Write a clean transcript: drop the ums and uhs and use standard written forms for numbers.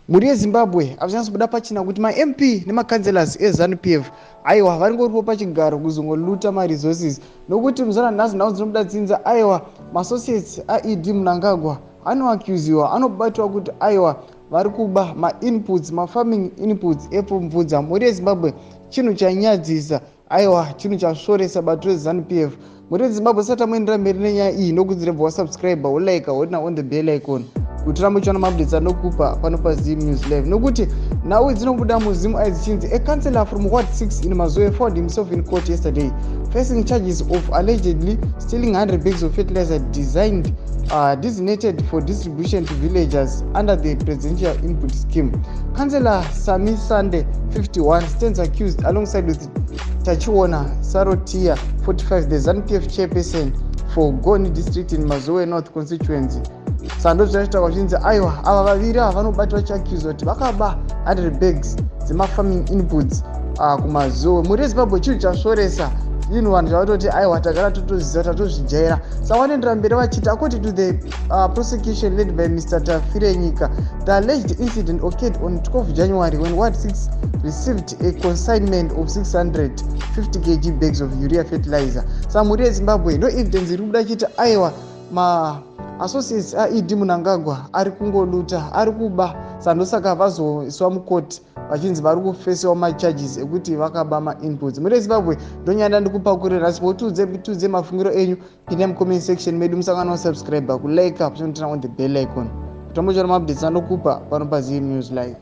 Mhuri yeZimbabwe, hazvinyatsobuda pachena kuti maMP nemacouncillors eZANU PF, aiwa, varingoripo pachigaro kuzongoluta maresources, nokuti muzana nhasi nhau dzinobuda dzinza, aiwa, maassociates aED Mnangagwa anoaccusiwa, anobatwa kuti, aiwa, vari kuba mainputs, mafarming inputs ePfumvudza. Mhuri yeZimbabwe, chinhu chanyadzisa, aiwa, chinhu chasvoresa bato reZANU PF. Mhuri yeZimbabwe, sati tamuendera mberi nenyaya iyi, nokudzirebva wasubscribe, wolike, woturn on the bell icon kuti rambe uchiona maupdates anokupa pano paZim News Live, nokuti nhau dzinobuda muZim ai dzichinzi a councillor from Ward 6 in Mazoe found himself in court yesterday facing charges of allegedly stealing 100 bags of fertilizer designed designated for distribution to villagers under the presidential input scheme. Councillor Sami Sande, 51, stands accused alongside with Tachiona Sarotia, 45, the ZANU-PF chairperson for Goni district in Mazoe North constituency. Sando zvinotaurwa zvichinzi, aiwa, ava vaviri ava vanobatwa vachiaccuswa kuti vakaba 100 bags dzemafarming inputs kuMazowe. Mhuri yeZimbabwe, chinhu chasvoresa inhu, vanhu chavatoti, aiwa, tagara totoziva, tatozvijaira. Saka vanoendera mberi vachiti, according to the prosecution led by Mr Tafirenyika, the alleged incident occurred on 12 January when Ward 6 received a consignment of 650 kg bags of urea fertilizer. Saka mhuri yeZimbabwe, ndo evidence iri kubuda chiti, aiwa, maassociates aED Mnangagwa ari kungoluta, ari kuba. Sandosaka vazoiswa mukoti vachinzi vari kufesiwa macharges ekuti vakaba mainputs. Mhuri yeZimbabwe, ndonyanda ndikupakurira nhasi. Motiudze mafungiro enyu, pinda mucomment section medu, musangano wasubscribe, kulike, kuturn on the bell icon kuti ambochora maupdates anokupa pano paZim News Live.